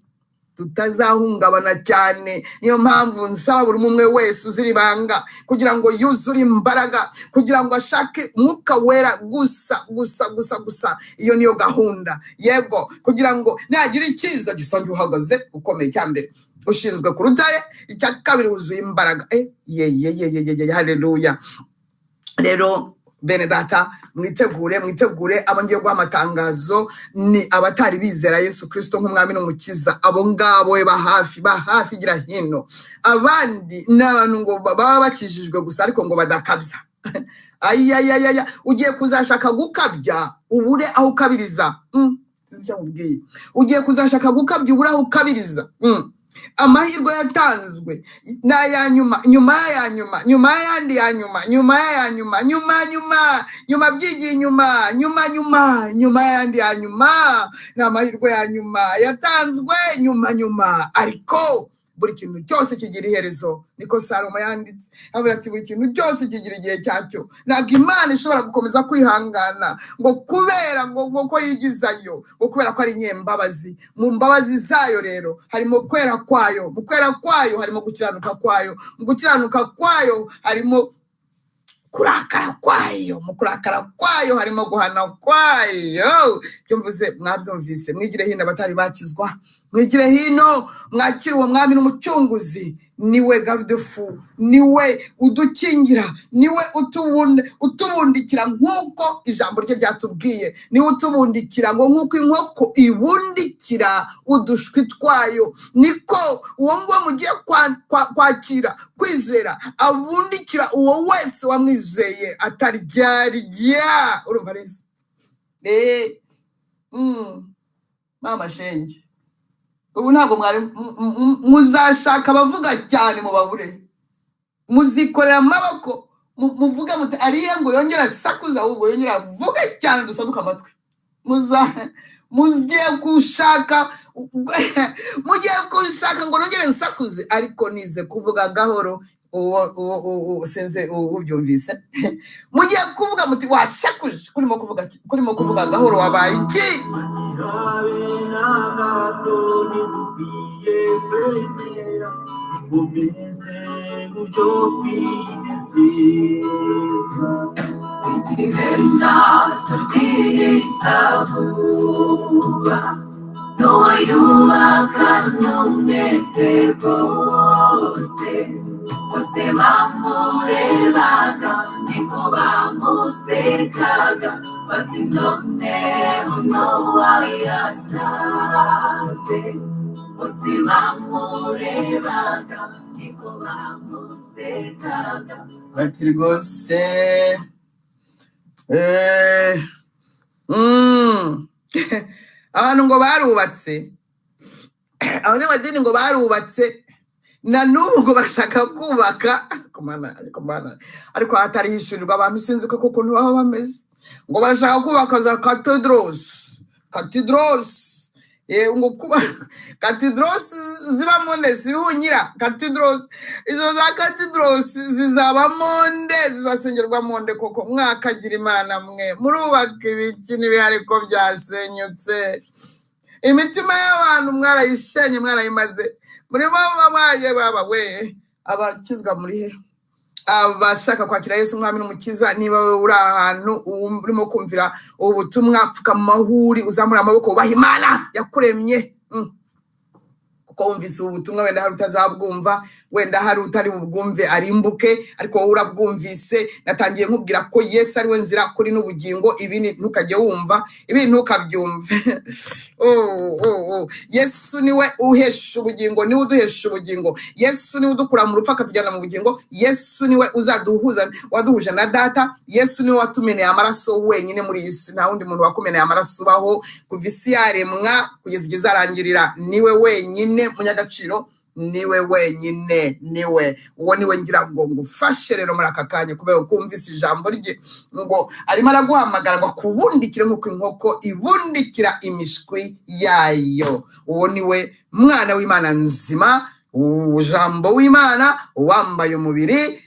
Tutazahungabana cyane. Niyo mpamvu nsaba buri umwe wese uzira ibanga kugira ngo yuzure imbaraga, kugira ngo ashake Umwuka Wera gusa gusa gusa gusa. Iyo niyo gahunda, yego, kugira ngo nagira icyiza gisanzwe uhagaze ukomeye. Icya mbere, ushinzwe ku rutare. Icya kabiri, wuzuye imbaraga. Ye ye ye ye ye ye, haleluya! Rero bene data, mwitegure, mwitegure. Abo ngiye guha amatangazo ni abatari bizera Yesu Kirisito nk'umwami n'umukiza. Abo ngabo ba hafi, ba hafi, gira hino. Abandi ni abantu ngo baba bakijijwe gusa ariko ngo badakabya. Ayayayaya, ugiye kuzashaka gukabya ubure aho ukabiriza. Sinzi icyo nkubwiye. Ugiye kuzashaka gukabya ubure aho ukabiriza. Amahirwe yatanzwe ni aya nyuma, nyuma y'aya nyuma, nyuma y'ayandi ya nyuma, nyuma y'aya nyuma, nyuma, nyuma, nyuma, byigiye inyuma, nyuma, nyuma, nyuma y'ayandi ya nyuma. Ni amahirwe ya nyuma yatanzwe nyuma, nyuma. Ariko buri kintu cyose kigira iherezo, niko Salomo yanditse. Avuga ati: "Buri kintu cyose kigira igihe cyacyo." Ntabwo Imana ishobora gukomeza kwihangana ngo kubera ngo ko yigizayo, ngo kubera ko ari inyembabazi. Mu mbabazi zayo rero harimo kwera kwayo, mu kwera kwayo harimo gukiranuka kwayo, mu gukiranuka kwayo harimo kurakara kwayo, mu kurakara kwayo harimo guhana kwayo. Ibyo mvuze mwabyumvise. Mwigire hino abatari bakizwa, mwigire hino mwakire uwo mwami n'umucunguzi. Niwe garde-fou, niwe udukingira, niwe utubundikira nk'uko ijambo rye ryatubwiye. Niwe utubundikira ngo nk'uko inkoko ibundikira udushwi twayo, niko uwo nguwo mugiye kwakira kwizera abundikira uwo wese wamwizeye ataryarya. Urumva neza? Mama shenge, ubu ntabwo mwari muzashaka abavuga cyane mubabure, muzikorera amaboko, muvuge muti: "Ariye ngo yongere asakuze, ahubwo yongere avuge cyane dusaduke amatwi." Mugiye gushaka, mugiye gushaka ngo nongere nsakuze, ariko nize kuvuga gahoro. Uwo sinzi ubyumvise. Mugiye kuvuga muti: "Washakuje, kurimo kuvuga gahoro, wabaye iki?" Habe na gato, ntidukwiye kwemera ikomeze mu byo kwinezeza. Igihe ntacyo gihita vuba, Nowa yubaka n'umwete rwose. Bose bamurebaga niko bamusekaga, bati: "Noneho Nowa yasaze." Bose bamurebaga niko bamusekaga. Bati rwose abantu ngo barubatse, abanyamadini ngo barubatse, na n'ubu ngo barashaka kubaka. Kumana, kumana, ariko hatari hishyurirwa abantu, sinzi ko ukuntu baba bameze, ngo barashaka kubaka za cathedrals, cathedrals. Ngo kuba cathedrals zibamo nde? Zihunyira cathedrals, izo za cathedrals zizabamo nde? Zizasengerwamo nde koko? Mwakagira Imana mwe, murubaka ibiki n'ibihari ko byasenyutse? Imitima y'abantu mwarayishenye, mwarayimaze, murimo mwaye baba we. Abakizwa muri he? Abashaka kwakira Yesu umwami n'umukiza, niba wowe uri ahantu urimo kumvira ubu butumwa, pfuka mu mahuri, uzamura amaboko, wubaha Imana yakuremye. Kuko wumvise ubu butumwa, wenda hari utazabwumva, wenda hari utari bubwumve arimbuke, ariko wowe urabwumvise. Natangiye nkubwira ko Yesu ari we nzira, kuri n'ubugingo. Ibi ntukajye wumva, ibi ntukabyumve. Oh. Yesu niwe uhesha ubugingo, niwe uduhesha ubugingo. Yesu niwe udukura mu rupfu akatujyana mu bugingo. Yesu niwe uzaduhuza, waduhuje na Data. Yesu niwe watumeneye amaraso wenyine muri iyi si. Nta wundi muntu wakumeneye amaraso ubaho kuva isi yaremwa kugeza igihe izarangirira. Niwe wenyine munyagaciro, niwe wenyine, niwe uwo niwe. Ngira ngo ngufashe rero muri aka kanya, kubera ko wumvise ijambo rye ngo arimo araguhamagara ngo akubundikire nk'uko inkoko ibundikira imishwi yayo. Uwo niwe mwana w'Imana nzima, ijambo w'Imana wambaye umubiri,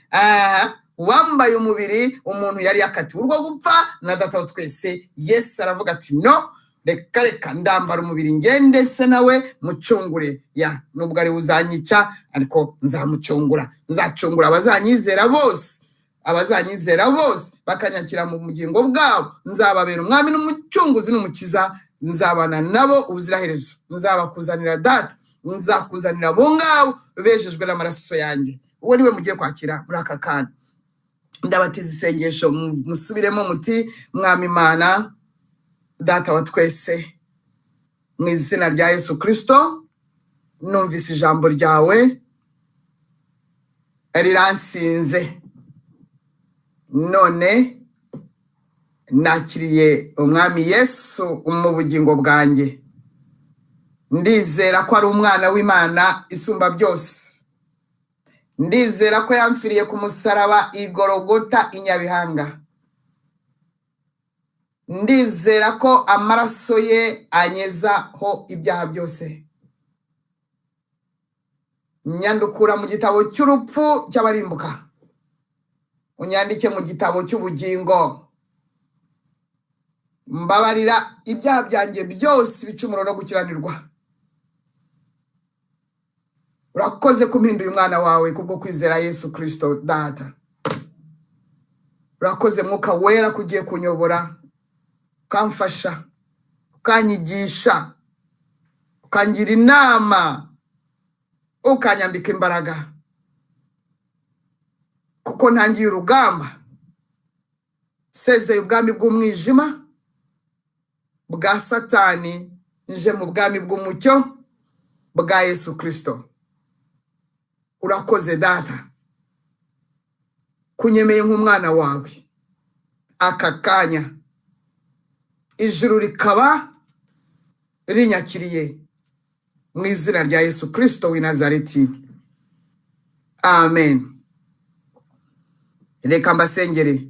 wambaye umubiri. Umuntu yari yakatiwe urwo gupfa na Data wa twese. Yesu aravuga ati: "No, Reka reka, ndambara umubiri ngende se nawe mucungure. Ya, nubwo ari uzanyica, ariko nzamucungura. Nzacungura abazanyizera bose, abazanyizera bose bakanyakira mu bugingo bwabo. Nzababera umwami n'umucunguzi n'umukiza, nzabana nabo ubuziraherezo. Nzabakuzanira Data, nzakuzanira abo ngabo bejejwe n'amaraso yanjye. Uwo niwe mugiye kwakira muri aka kanya. Ndabatiza isengesho, musubiremo muti: "Mwami Imana Data wa twese, mu izina rya Yesu Kirisito, numvise ijambo ryawe riransinze. None nakiriye Umwami Yesu mu bugingo bwanjye. Ndizera ko ari umwana w'Imana isumba byose. Ndizera ko yamfiriye ku musaraba i Gorogota i Nyabihanga. Ndizera ko amaraso ye anyezaho ibyaha byose. Nyandukura mu gitabo cy'urupfu cy'abarimbuka, unyandike mu gitabo cy'ubugingo. Mbabarira ibyaha byanjye byose, ibicumuro no gukiranirwa. Urakoze kumpinduye umwana wawe kubwo kwizera Yesu Kirisito Data. Urakoze Mwuka Wera ko ugiye kunyobora, ukamfasha, ukanyigisha, ukangira inama, ukanyambika imbaraga, kuko ntangiye urugamba. Sezeye ubwami bw'umwijima bwa Satani, nje mu bwami bw'umucyo bwa Yesu Kirisito. Urakoze Data kunyemeye nk'umwana wawe aka kanya, ijuru rikaba rinyakiriye, mu izina rya Yesu Kirisito w'i Nazareti, amen." Reka mbasengere.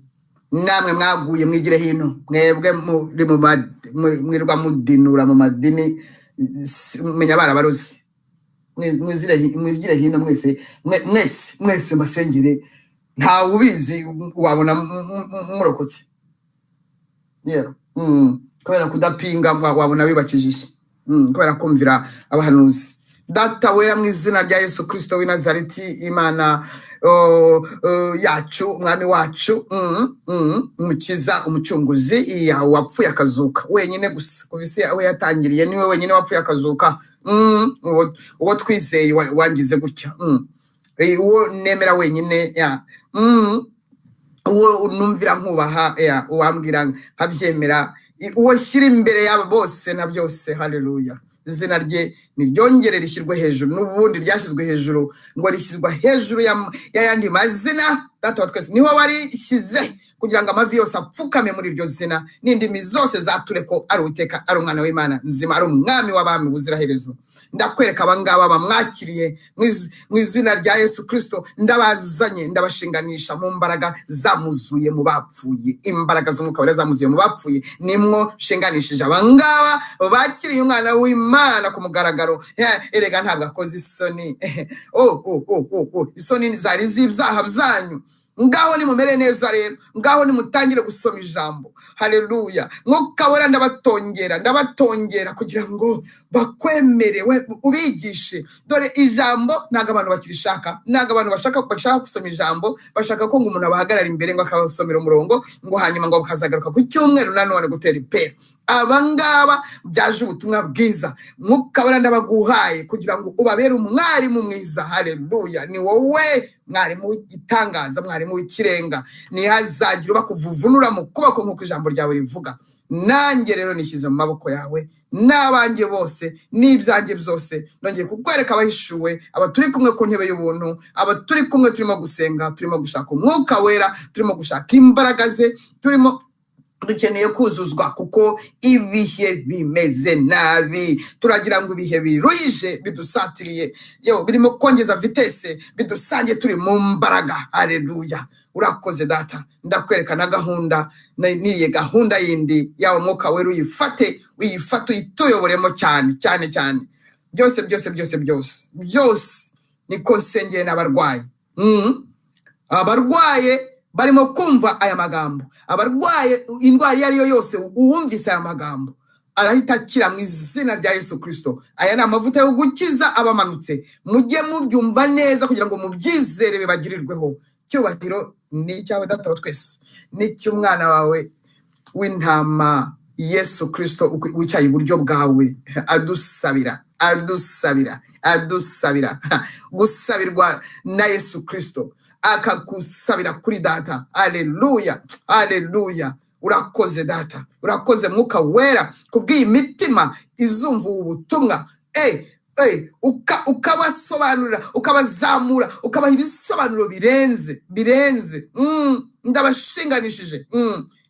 Namwe mwaguye, mwigire hino. Mwebwe muri mwirirwa mudinura mu madini, menya barabarozi. Mwigire hino mwese, mwese mwese mbasengere. Ntawe ubizi, wabona murokotse. Yeah. Kubera kudapinga wabona bibakijije. Kubera kumvira abahanuzi. Data wera, mu izina rya Yesu Kirisito w'i Nazareti, Imana yacu, Umwami wacu, Umukiza, Umucunguzi, ya wapfuye akazuka wenyine gusa kuva isi aho yatangiriye, niwe wenyine wapfuye akazuka. Uwo twizeye wangize gutya. Uwo nemera wenyine, ya. Uwo numvira nkubaha, ya, uwambwira nkabyemera, uwo nshyira imbere yabo bose na byose. Haleluya! Izina rye niryongere rishyirwe hejuru, n'ubundi ryashyizwe hejuru, ngo rishyirwa hejuru y'ayandi mazina. Data wa twese, niho warishyize kugira ngo amavi yose apfukame muri iryo zina, n'indimi zose zature ko ari Uwiteka, ari umwana w'Imana nzima, ari Umwami w'abami buziraherezo. Ndakwereka abangaba bamwakiriye mu izina rya Yesu Kirisito. Ndabazanye, ndabashinganisha mu mbaraga zamuzuye mu bapfuye. Imbaraga z'Umwuka Wera zamuzuye mu bapfuye, nimwo nshinganishije abangaba bakiriye umwana w'Imana ku mugaragaro. Erega ntabwo akoze isoni. Oh, oh, oh, oh, oh. Isoni zari z'ibyaha byanyu. Ngaho nimumere neza rero, ngaho nimutangire gusoma ijambo. Haleluya! Mwuka Wera, ndabatongera, ndabatongera kugira ngo bakwemerewe, ubigishe. Dore ijambo ntabwo abantu bakirishaka, ntabwo abantu bashaka gusoma ijambo. Bashaka ko ngo umuntu abahagarara imbere, ngo akabasomera umurongo, ngo hanyuma ngo bakazagaruka ku cyumweru nanone gutera ipera. Aba ngaba byaje ubutumwa bwiza. Mwuka Wera, ndabaguhaye kugira ngo ubabere umwarimu mwiza. Haleluya! Ni wowe mwarimu w'igitangaza, mwarimu w'ikirenga. Ntihazagire ubakuvuvunura mu kuboko, nk'uko ijambo ryawe rivuga. Nanjye rero nishyize mu maboko yawe n'abanjye bose n'ibyanjye byose. Nongeye kukwereka abahishuwe, aba turi kumwe ku ntebe y'ubuntu, aba turi kumwe turimo gusenga, turimo gushaka Umwuka Wera, turimo gushaka imbaraga ze, turimo dukeneye kuzuzwa kuko ibihe bimeze nabi. Turagira ngo ibihe biruhije bidusatiriye, yo birimo kongeza vitesse, bidusange turi mu mbaraga. Haleluya! Urakoze Data. Ndakwereka na gahunda n'iyi gahunda yindi yaba Mwuka Wera, uyifate, uyifate, uyituyoboremo cyane cyane cyane, byose byose byose byose byose. Niko nsengeye n'abarwayi. Abarwaye barimo kumva aya magambo, abarwaye indwara iyo ari yo yose, uwumvise aya magambo Arahita akira mu izina rya Yesu Kirisito. Aya ni amavuta yo gukiza abamanutse. Mujye mubyumva neza kugira ngo mubyizere bibagirirweho. Cyubahiro ni icyawe, Data wa twese, n'icy'umwana wawe w'intama Yesu Kirisito wicaye iburyo bwawe, adusabira, adusabira, adusabira. Gusabirwa na Yesu Kirisito, akagusabira kuri Data. Aleluya, aleluya! Urakoze, Data, urakoze, Mwuka Wera, kubw'iyi mitima izumva ubu butumwa. Ukabasobanurira, ukabazamura, ukabaha ibisobanuro birenze, birenze. Ndabashinganishije,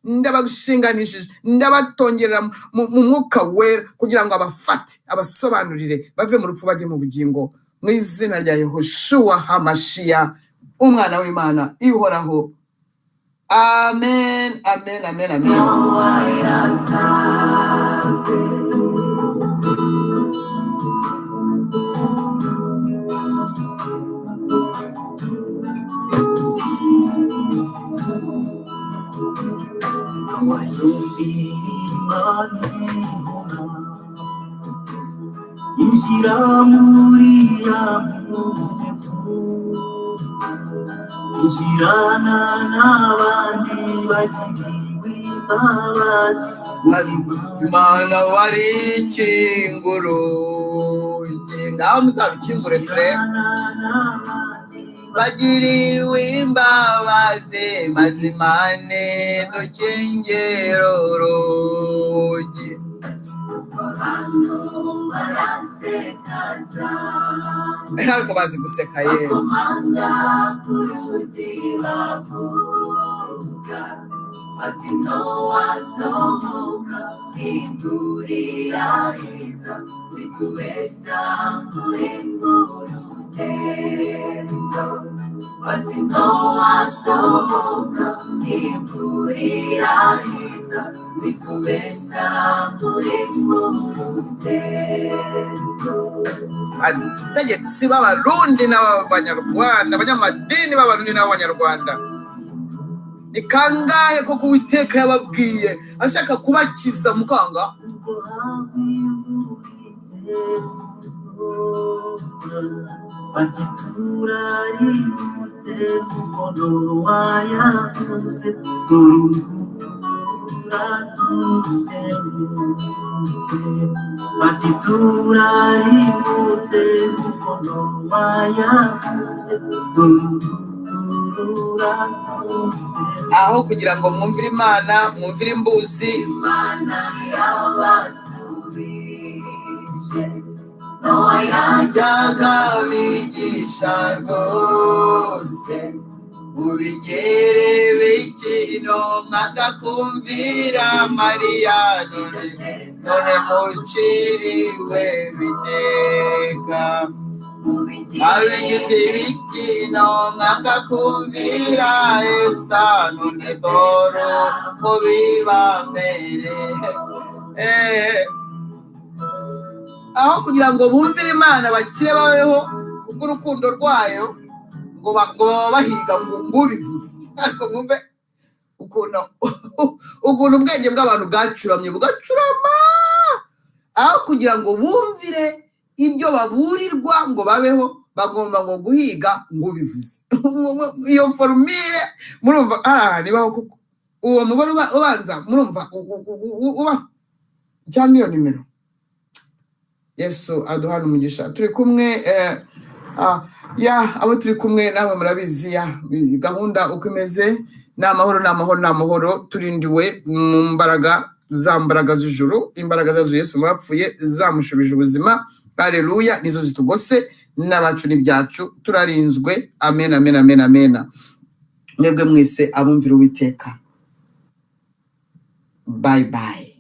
ndabashinganishije, ndabatongerera mu Mwuka Wera kugira ngo abafate, abasobanurire, bave mu rupfu bajye mu bugingo, mu izina rya Yehoshua Hamashiya, umwana w'Imana ihoraho. Amen, amen, amen, amen. Nowa yasaze. Yinjira muri ya mutego, yinjirana n'abandi bagiriwe imbabazi. Imana warikinguru, ngaho muzabikingure turebe. Bagiriwe imbabazi, mazimane dukingire urugi. Abantu baraseka cyane. Ariko bazi guseka yewe. Bakomanga ku rugi, bavuga bati: "Nowa, sohoka, imvura irahita, witubesha kuri urugendo." Bati: "Nowa, sohoka, imvura irahita, witubesha kuri urugendo." Abategetsi b'Abarundi n'Abanyarwanda, abanyamadini b'Abarundi n'Abanyarwanda, ni kangahe koko Uwiteka yababwiye ashaka kubakiza mukanga? Ubwo hagwa imvura bagitura rimutse kuko Nowa yavuze, dore uraduserutse. Bagitura rimutse kuko Nowa yavuze, dore uraduserutse. Aho kugira ngo mwumvire Imana, mwumvire imbuzi. Imana yabasubije, Nowa yajyaga bigisha rwose, mubigere bikino, mwanga kumvira Mariya, none none muciriwe biteka. Abigize ibikino, mwanga kumvira Esita, none doro mubibambere. Aho kugira ngo bumvire Imana, bakire, babeho kubw'urukundo rwayo, ngo baba bahiga ngo ubivuze. Ariko mwumve ukuntu ubwenge bw'abantu bwacuramye, bugacurama. Aho kugira ngo bumvire ibyo baburirwa ngo babeho, bagomba ngo guhiga ngo ubivuze. Iyo formule murumva nibaho kuko uwo mubare ubanza murumva uba cyangwa iyo nimero. Yesu aduhana umugisha. Turi kumwe, ya abo turi kumwe namwe murabizi ya gahunda uko imeze. Ni amahoro, ni amahoro, ni amahoro. Turindiwe mu mbaraga za mbaraga z'ijuru, imbaraga zazuye Yesu mu bapfuye, zamushubije ubuzima. Haleluya! Nizo zitugose n'abacu n'ibyacu, turarinzwe. Amen, amen, amen, amen. Mwebwe mwese abumvira Uwiteka, bye bye.